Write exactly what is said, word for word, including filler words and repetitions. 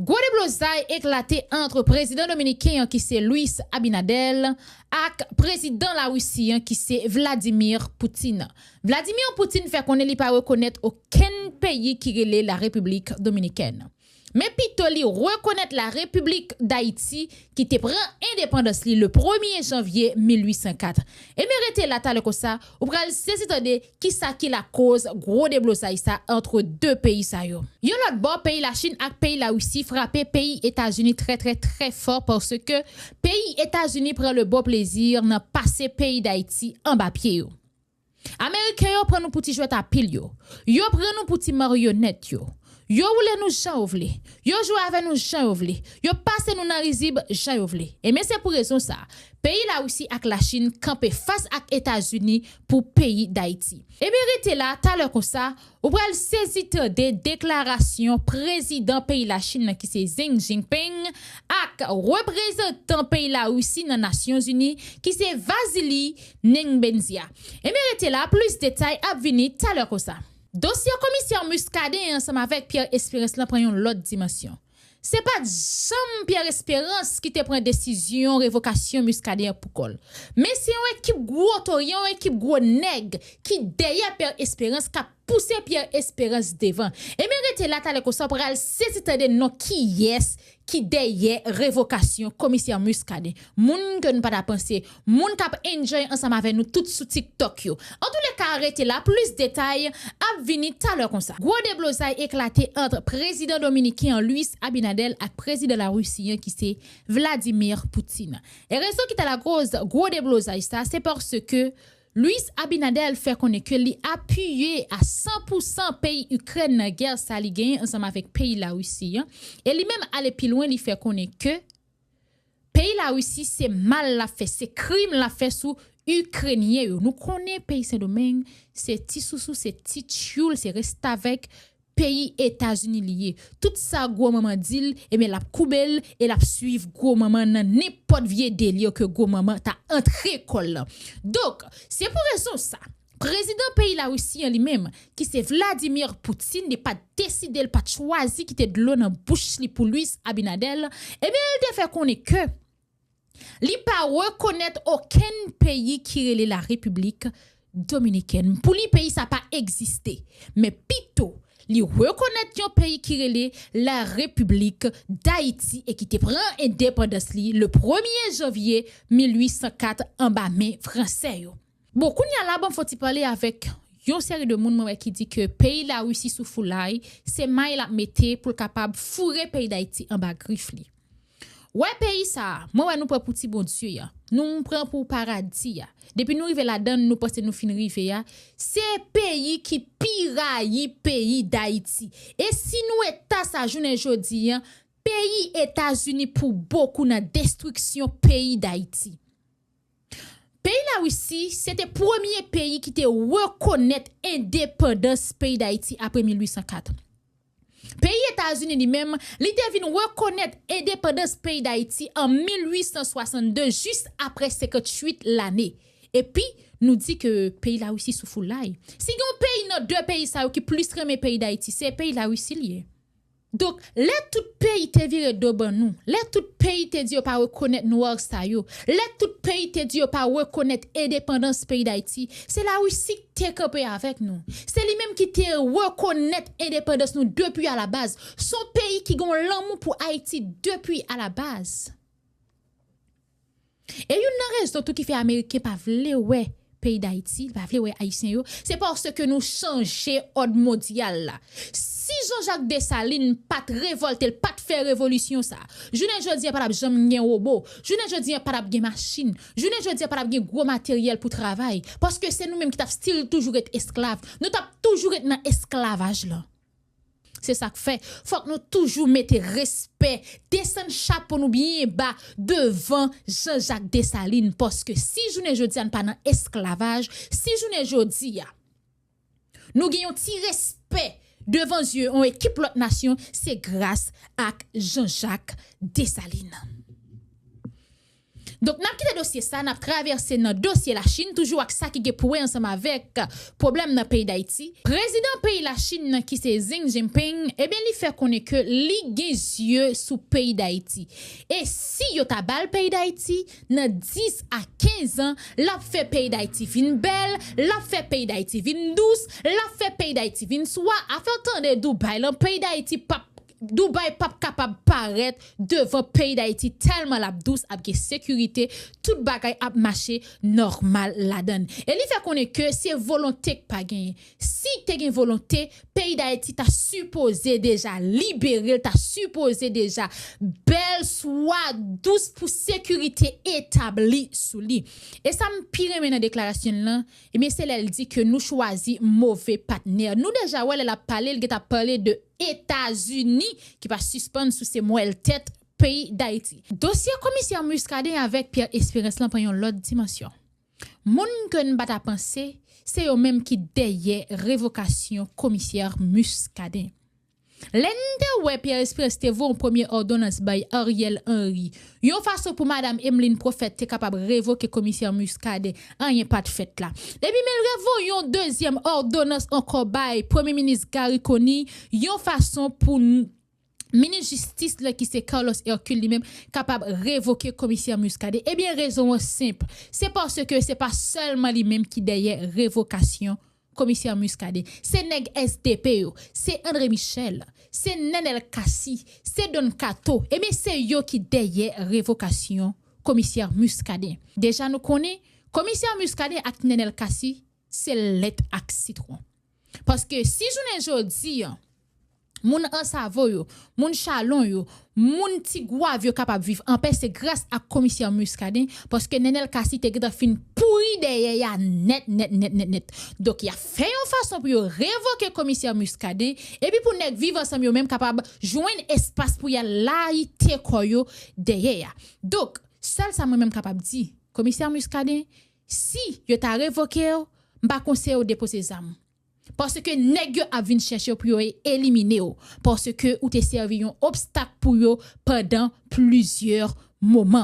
Gwo deblozay eklate ant prezidan dominiken an ki se Luis Abinader ak prezidan Larisi an ki se Vladimir Putin. Vladimir Putin fè konnen li pa rekonèt okenn peyi ki rele la Repiblik Dominikèn. Men pito li rekonèt la Repiblik Dayiti ki te pran endepandans li le premye janvye mil uit san kat. Ebyen rete la talè konsa, ou pral sezi tande kisa ki lakoz gwo deblozay sa ant de peyi sa yo. Yon lòt bò, peyi Lachin ak peyi Larisi frape peyi Etazini trè trè trè fò paske peyi Etazini pran le bon plezi nan pase peyi Dayiti anba pye yo. Ameriken yo pran nou pou ti jwèt a pil yo. Yo pran nou pou ti maryonèt yo. Yo woule nou jan yo vle. Yo jwe avè nou jan yo vle. Yo pase nou nan rizib jan yo vle. Ebyen se pou rezon sa, peyi Larisi ak Lachin kanpe fas ak Etazini pou peyi Dayiti. Ebyen rete la, talè konsa, ou pral sezi tande deklarasyon prezidan peyi Lachin nan ki se Xi Jinping ak reprezantan peyi Larisi nan Nasyonzini ki se Vasily Nebenzia. Ebyen rete la, plis detay ap vini talè konsa. Dosye komisè Muscadin ansanm avèk Pierre Espérance lan pran yon lòt dimansyon. Se pa t janm Pierre Espérance ki te pran desizyon revokasyon Muscadin an pou kò l. Men se yon ekip gwo toren, yon ekip gwo nèg ki dèyè Pierre Espérance k ap pouse Pierre Espérance devan. Ebyen rete la talè konsa w pral sezi tande non kiyès ki dèyè revokasyon komisè Muscadin. Moun ke nou pa ta panse, moun k ap enjoy ansanm avè nou tout sou TikTok yo. Antouleka rete la, plis detay ap vini talè konsa. Gwo deblozay eklate ant prezidan dominiken an Luis Abinader ak prezidan Larisi an ki se Vladimir Putin. E rezon ki ta lakoz gwo deblozay sa, se paske Luis Abinader fè konnen ke li apiye a san pou san peyi Ikrèn nan gè sa li genyen ansanm avèk peyi Larisi an, e li menm ale pi lwen, li fè konnen ke peyi Larisi se mal l ap fè, se krim l ap fè sou Ikrenyen yo. Nou konnen peyi Sendomeng se ti sousou, se ti tchoul, se restavèk peyi Etazini li ye. Tout sa gwo manman di l, ebyen l ap koube l e l ap swiv gwo manman nan nenpòt vye deli ke gwo manman ta antre kò l lan. Donk, se pou rezon sa, prezidan peyi Larisi an li menm, ki se Vladimir Putin, li pa t deside, li pa t chwazi kite dlo nan bouch li pou Luis Abinader, ebyen l te fè konnen ke li pa rekonèt okenn peyi ki rele la Repiblik Dominikèn. Pou li, peyi sa pa egziste. Men pito, li rekonèt yon peyi ki rele la Repiblik Dayiti e ki te pran endepandans li le premye janvye mil uit san kat anba men fransè yo. Bon, kounye a la, ban m fè yon ti pale avèk yon seri de moun mwen wè ki di ke peyi Larisi sou foulay, se may l ap mete pou l kapab foure peyi Dayiti anba grif li. Wè peyi sa a, mwen wè nou pran pou ti Bondye a, nou pran pou paradi a. Depi nou rive ladan l, nou panse nou fin rive a, se peyi ki pi rayi peyi Dayiti. E si nou eta sa jounen jodi a, peyi Etazini pou bokou nan destriksyon peyi Dayiti. Peyi Larisi, se te premye peyi ki te rekonèt endepandans peyi Dayiti apre mil uit san kat. Peyi Etazini li menm, li te vin rekonèt endepandans peyi Dayiti an mil uit san swasann de, jis apre senkanntuit lane. Epi, nou di ke peyi Larisi sou foulay. Si gen yon peyi nan de peyi sa yo ki plis renmen peyi Dayiti, se peyi Larisi li ye. Donk, lè tout peyi te vire do ban nou, lè tout peyi te di yo pa rekonèt nwè sa yo, lè tout peyi te di yo pa rekonèt endepandans peyi Dayiti, se Larisi ki te kanpe avèk nou. Se li menm ki te rekonèt endepandans nou depi alabaz. Se yon peyi ki gen yon lanmou pou Ayiti depi alabaz. E youn nan rezon tou ki fè Ameriken pa vle wè peyi Dayiti, pa vle wè Ayisyen yo, se paske nou chanje òd mondyal la. Si Jean-Jacques Dessalines pa t revòlte, l pa t fè revolisyon sa, jounen jodi a pa t ap janm gen wobo, jounen jodi a pa t ap gen machin, jounen jodi a pa t ap gen gwo materyèl pou travay, paske se nou menm ki t ap still toujou ret esklav, nou t ap toujou ret nan esklavaj lan. Se sa k fè, fòk nou toujou mete respè, desann chapo nou byen ba devan Jean-Jacques Dessalines, paske si jounen jodi a n pa nan esklavaj, si jounen jodi a nou gen yon ti respè devan zye yon ekip lòt nasyon, se gras ak Jean-Jacques Dessalines. Donk, n ap kite dosye sa, n ap travèse nan dosye Lachin, toujou ak sa ki gen pou wè ansanm avèk pwoblèm nan peyi Dayiti. Prezidan peyi Lachin nan ki se Xi Jinping, ebyen, li fè konnen ke li gen zye sou peyi Dayiti. E si yo ta ba l peyi Dayiti, nan dis a kenz an, l ap fè peyi Dayiti vin bèl, l ap fè peyi Dayiti vin dous, l ap fè peyi Dayiti vin swa. Afè w tande Dubai lan, peyi Dayiti p ap Dubai p ap kapab parèt devan peyi Dayiti tèlman l ap dous, ap gen sekirite, tout bagay ap mache nòmal ladan l. E li fè konnen ke se volonte k pa genyen. Si te gen volonte, peyi Dayiti ta sipoze deja libere l, ta sipoze deja bèl, swa dous pou sekirite etabli sou li. E sa m pi renmen nan deklarasyon l lan, ebyen, se lè l di ke nou chwazi move patnè. Nou deja wè lè l ap pale, l gentan pale de Etazini ki pa sispann souse mwèl tèt peyi Dayiti. Dosye komisè Muscadin avèk Pierre Espérance lan pran yon lòt dimansyon. Moun ke n pa ta panse, se yo menm ki dèyè revokasyon komisè Muscadin. Lè n te wè Pierre Espérance te voye yon premye òdonans bay Ariel Henry, yon fason pou madanm Emeline Prophète te kapab revoke komisè Muscadin, anyen pa t fèt la. Epi men l revoye yon dezyèm òdonans ankò bay premye minis Garry Conille, yon fason pou n- minis jistis la ki se Carlos Hercule li menm kapab revoke komisè Muscadin. Ebyen, rezon an senp. Se paske se pa sèlman li menm ki dèyè revokasyon komisè Muscadin. Se nèg S D P yo, se André Michel, se Nenel Cassy, se Don Kato. Ebyen, se yo ki dèyè revokasyon komisè Muscadin. Deja nou konnen, komisè Muscadin ak Nenel Cassy, se lèt ak sitwon. Paske si jounen jodi an, moun Ansavo yo, moun Chalon yo, moun Tigwav yo kapab viv anpè, se gras ak komisè Muscadin, paske Nenel Cassy te gentan fin pouri dèyè a nèt, nèt, nèt, nèt, nèt. Donk, y ap fè yon fason pou yo revoke komisè Muscadin, epi pou nèg Viv Ansanm yo menm kapab jwenn espas pou y al layite kò yo dèyè a. Donk, sèl sa mwen menm kapab di, komisè Muscadin, si yo ta revoke w, m pa konseye w depoze zam. Paske nèg yo ap vin chèche w pou yo elimine w. Paske ou te sèvi yon obstak pou yo pandan plizyè moman.